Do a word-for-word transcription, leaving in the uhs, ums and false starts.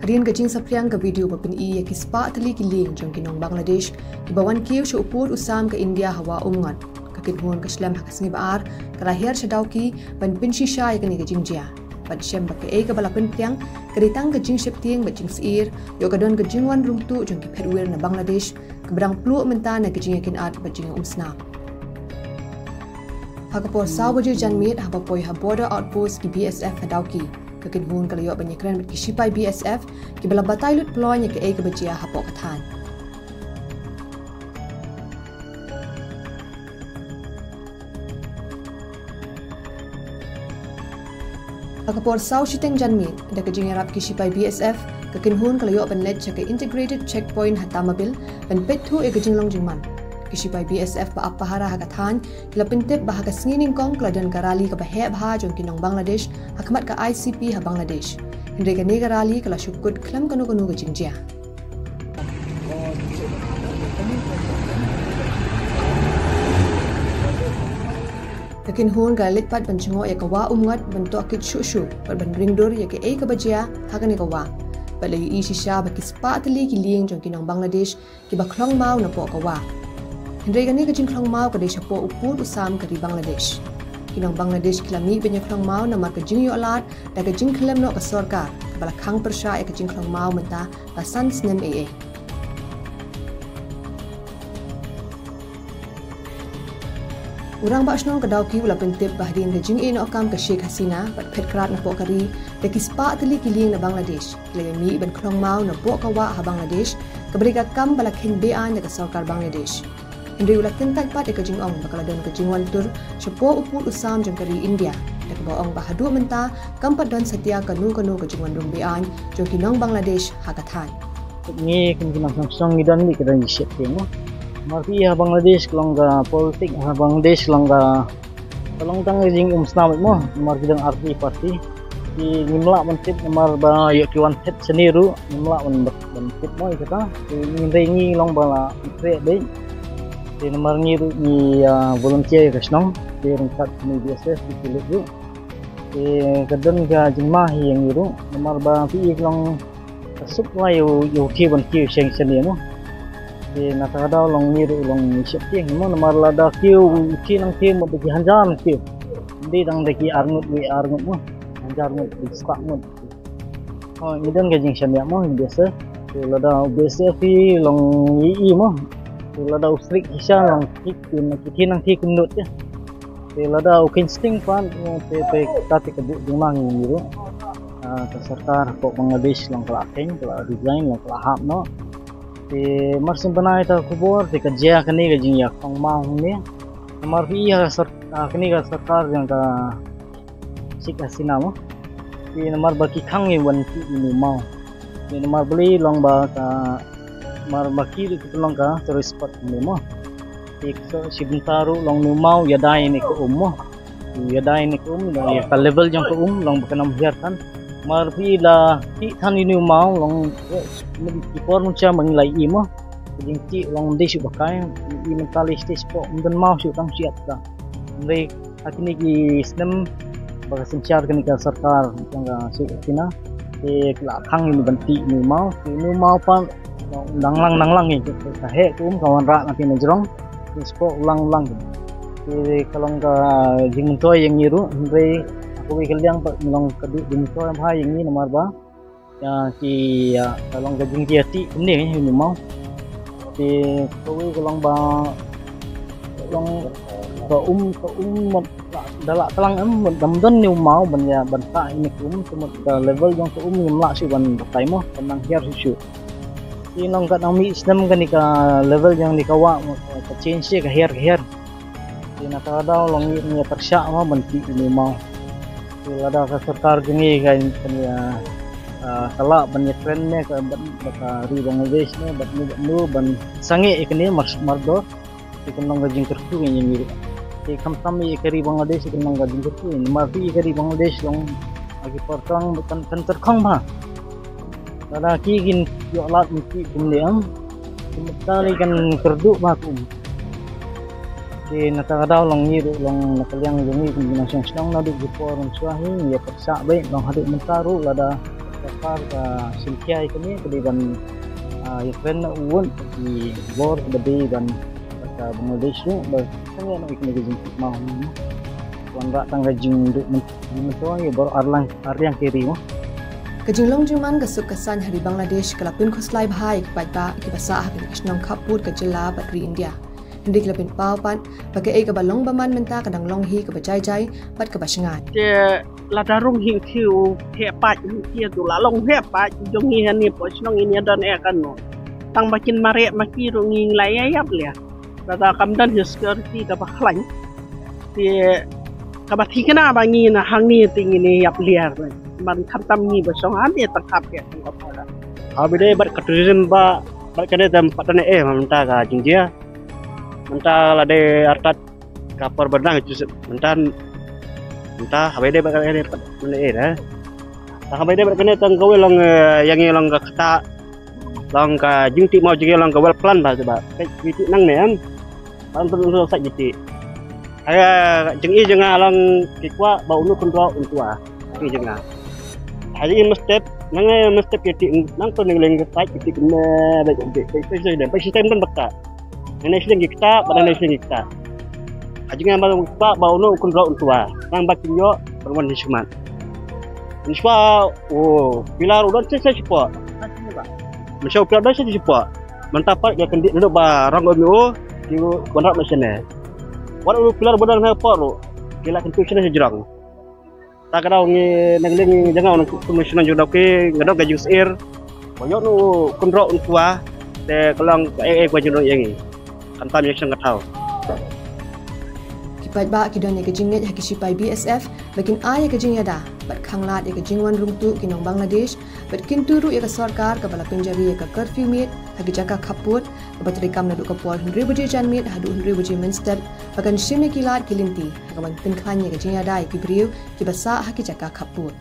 Hadien ka jingsaphriang ka video ba pyni ïa ki spah tylli ki lieng jong ki nong Bangladesh kiba wan kiew sha u pud u sam ka India ha Wah Umngot, ka kynhun ka shlem ha ka sngi ba ar ka la hiar sha Dawki ban pynshisha ïa kane ka jingjia. Bad shem ba kaei kaba la pynphriang ka dei tang ka jingsheptieng bad jingsyier, ïoh ka don ka jingwan rung tuh jong ki phet wir na Bangladesh kaba dang pluh mynta na ka jingïakynad bad jingïaumsnam. Ha ka por saw baje janmiet, haba poi ha Border Outpost ki B S F ha Dawki, ka kynhun ka la ïoh ban ïakren bad ki shipai B S F kiba la batai lut ploiñ ïa kaei kaba jia hapoh ka thaiñ. Ha ka por saw shiteng janmiet, da ka jingïarap ki shipai B S F, ka kynhun ka la ïoh ban leit sha ka Integrated Checkpoint ha Tamabil ban peit thuh ïa ka jinglong jingman. Ki shipai B S F ba ap pahara ha ka thaiñ ki la pyntip ba ha ka sngi nyngkong ka la don ka rally kaba heh bha jong ki nong Bangladesh ha khmat ka I C P ha Bangladesh. Hynrei kane ka rally ka la shu kut khlem kano kano ka jingjia. Ka kynhun ka la leit pat ban jngoh ïa ka Wah Umngot ban tohkit shuh shuh bad ban ring dur ïa kaei kaba jia ha kane ka wah. Bad la ïohi shisha ba ki spah tylli ki lieng jong ki nong Bangladesh kiba khlong maw napoh ka wah. Hynrei kane ka jingkhlong maw ka dei shapoh u pud u sam ka ri Bangladesh. Ki nong Bangladesh ki la mih ban ïakhlong maw namar ka jingïoh lad da ka jingkhlem noh ka sorkar kaba la khang pyrshah ïa ka jingkhlong maw mynta ba san snem ei ei. U Rangbah Shnong ka Dawki u la pyntip ba hadien ka jingïehnoh kam ka Sheikh Hasina bad phet krad napoh ka ri da ki spah tylli ki lieng na Bangladesh, ki la ïa mih ban khlong maw napoh ka wah ha Bangladesh, kaba dei ka kam ba la kheiñ be-aiñ da ka sorkar Bangladesh. Hynrei u la kyntait pat ïa ka jingong ba ka la don ka jingwan tur shapoh u pud u sam jong ka ri India, da kaba ong ba haduh mynta kam pat don satia kano kano ka jingwan rung be-aiñ jong ki nong Bangladesh ha ka thaiñ. Ngi kum ki nongshong shnong ngi don beit ka jingsheptieng mo. Namar phi ha Bangladesh ka long ka politik, ha Bangladesh ka long ka, ka long tang ka jingumsnam beit mo. Namar ki dang arti parti. Ki ngim lah ban tip namar ba ïoh ki wan thet shane ruh ngim lah ban, ban tip mo ïa kata. Ki ngin rei ngi long ba la treh beit. Te namar ngi ruh ngi, ah, volunteer ïa ka shnong. Te ryngkat ngi B S F ki lut ruh. Te ka don ka jingma hi ïa ngi ruh namar ba phi i ka long ka suk la ïa u, ïa u kiew ban kiew sheng shane mo. Te na kata ka daw long ngi ruh long ngi sheptieng mo namar lada kiew u kiew nang kiew mo da ki hajar nang kiew. Ym dei tang da ki ar ngut wei ar ngut mo. Hajar ngut wei spah ngut. Oh, ngi don ka jingshaniah mo, ngi biasa. Te lada u biasa phi long i i mo. Te lada u strik hi sha long ki, ki, ki nang ki kumnut ïa. Te lada u keiñ sting pat, te, te, kata te ka buh jingma ngi ruh. Ah, ka sorkar hapoh Bangladesh long ka la keiñ, ka la resign, long ka la hap noh. Te mar syn bnai ta khubor, te ka jia kane ka jingïakhlong maw hangne. Namar phi i ha sor-, ah, kane ka sorkar jong ka Sheikh Hasina mo. Te namar ba ki khang ïa wan tih ïa u maw. Te namar balei long ba ka, namar ba ki ruh ki pynlong ka tourist spot hangne mo. Te ka shi bynta ruh long u maw ïadei ne ka um mo. Ïadei ne ka um, ïa ka level jong ka um long ba kan ym hiar than. Namar phi la tih than ïa u maw long, eh, ki por mynta ma ngi la i mo. Ka jingtih long ym dei shuh ba kai, i mynta lei stage four ym don maw shuh tang shu ïap ka. Hynrei ha kine ki snem ba ka synshar kane ka sorkar jong ka Sheikh Hasina, te ka la khang ïa u ban tih ïa u maw, te ïa u maw pat dang lang dang lang ïa ka heh ka um ka wanrah na phi na jrong, te shuh u lang u lang. Te ka long ka jingmyntoi ïa ngi ruh, hynrei ha kawei ka liang pat long ka dei jingmyntoi bha ïa ngi namar ba ïa ki, ïa, ka long ka jingïatih kumne ïa u maw. Te kawei ka long ba long ka um, ka um mut da la tlang em, mut dam don ïa u maw ban ïa ban tah ïa ka um, te mut ka level jong ka um ngim lah shuh ban batai mo, kan nang hiar shuh shuh. Te long ka nang mih snem kane ka level jong kane ka wah mut ka change ka hiar ka hiar. Te na kata ka daw long ngi ngi pyrshah mo ban tih ïa u maw. Te lada ka sorkar jong ngi ka, ka, ah, ka lah ban ïa trend ne ka bad, bad ka ri Bangladesh ne bad ne bad ne ban sangeh ïa kane mar, mardor. Te kan long ka jingkyrkhu ïa ngi ruh. Te khamtam ïa ka ri Bangladesh kan long ka jingkyrkhu ïa ngi. Namar phi i ka ri Bangladesh long ha ki por tang kan, kan tyrkhong bha. Lada ki kin ïoh lad mynta kumne em. Kumta lei kan kyrduh bha ka um. Te na kata ka daw long ngi ruh long na ka liang jong ngi kum ki nongshong shnong naduh ki por mynshuwa hi ngi ïa pyrshah beit long haduh mynta ruh lada Sorkar ka shim khia ïa kane ka dei ban, ah, ïakren na u wad ki bor kaba dei ban ka Bangladesh ruh ba sngewthuh ïa kane ka jingtip maw. Wanrah tang ka jingduh myntoi ïa baroh arliang, arliang ki ri mo. Ka jinglong jingman ka suk ka saiñ ha ri Bangladesh ka la pynkhuslai bha ïa ki paidbah kiba sah ha kane ka shnong khappud ka jylla bad ri India. Hynrei ki la pynpaw pat ba kaei kaba long bymman mynta ka dang long hi kaba jai jai bad kaba shngaiñ. Te lada rung hi u thie u thie paid hi u thie tu la long thie paid jong ngi hangne po shnong ngi don eh kano. Tang ba kin mareh ma ki ruh ngi la ïa ïap liar. Lada kam don hi security kaba khlaiñ. Te kaba thikna ba ngi na hangne te ngi ne ïap liar. Man khamtam ngi ba shong hangne tang khap ïa tang ka para. Haba dei bad ka tourism ba bad kane tam pat ne eh mynta ka jingjia. Mynta la dei artat ka por ba dang mynta mynta haba dei bad kane pat ne eh da. Haba dei bad kane tang kawei long, eh, ïa ngi long ka kata long ka jingtip maw jingtip long ka well plan ba ba. Ka jingtip nangne em. Ban tu sa jingtip. Ha jingtip jong nga long ki kwah ba u nongkynroh un tuah. Jingtip jong nga. Ha jingtip mestep nangne mestep ki tip nang tu nang leng ka tip ki tip ne ba jingtip. Ba system dan baka. Nangne sdang ki kata, ba nangne sdang ki kata. Ha jingtip nga ba long kwah ba u nongkynroh un tuah. Nang ba kin ïoh ban wan hi smat. Nishwa u pilar u don shisha shipoh. Nishwa u pilar u don shisha shipoh. Mynta pat ïa kyndit ruh ba rong u miu ki wanrah ma shane. Wat u pilar ba don ha por ruh ki la kyntu shane sha jrong. Ta ka daw ngi nang ling jong nga nang kum shane jong daw ki nga dong ka jingsheptieng. Ba ïoh u kynroh un tuah te ka long kaei kaei ba jingdon ïa ngi. Khamtam ïa shong ka thaw. Ki paidbah ki don ïa ka jingngeit ha ki shipai B S F ba kin ai ïa ka jingïada bad khanglad ïa ka jingwan rung tuh ki nong Bangladesh bad kyntu ruh ïa ka sorkar kaba la pynjari ïa ka curfew miet ha ki jaka khappud kaba treikam naduh ka por hynriew baje janmiet haduh hynriew baje mynstep ba kan shim ïa ki lad ki lynti ha ka ban pynkhlaiñ ïa ka jingïada ïa ki briew kiba sah ha ki jaka khappud.